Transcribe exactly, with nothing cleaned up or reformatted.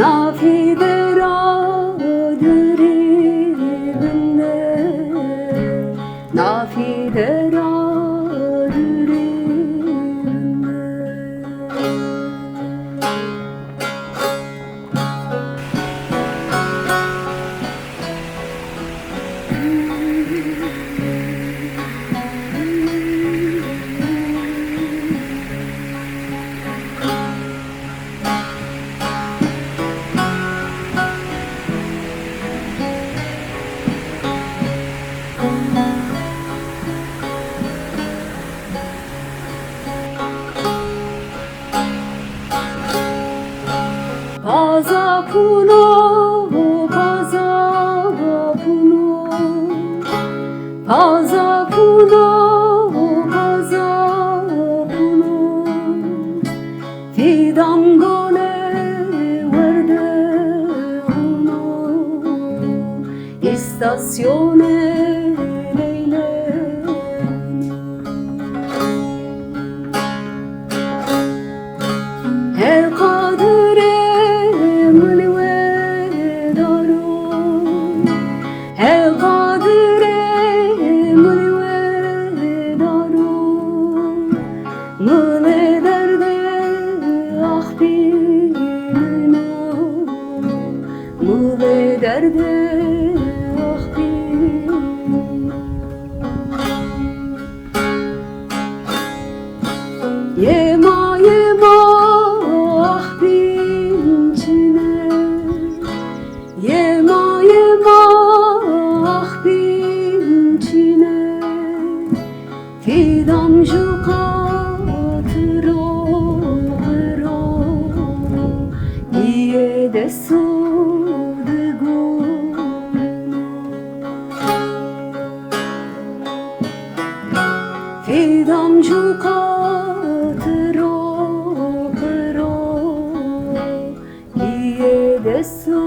Na fîde ra durî binde, na fîde ra durî binde. Paza puno, paza puno, paza puno, paza puno. Fîdan gole werde huno, îstasyone leyleno. He Qadirê mil wedaro, he Qadirê mil wedaro. Mılê derdê axpîn o, mılê derdê axpîn. Yema yema axpîn çine, yema yema axpîn çine. Fîdan ju qat ro qiro, bîyê dest û di gul. Fîdan ju qat ro qiro, bîyê dest û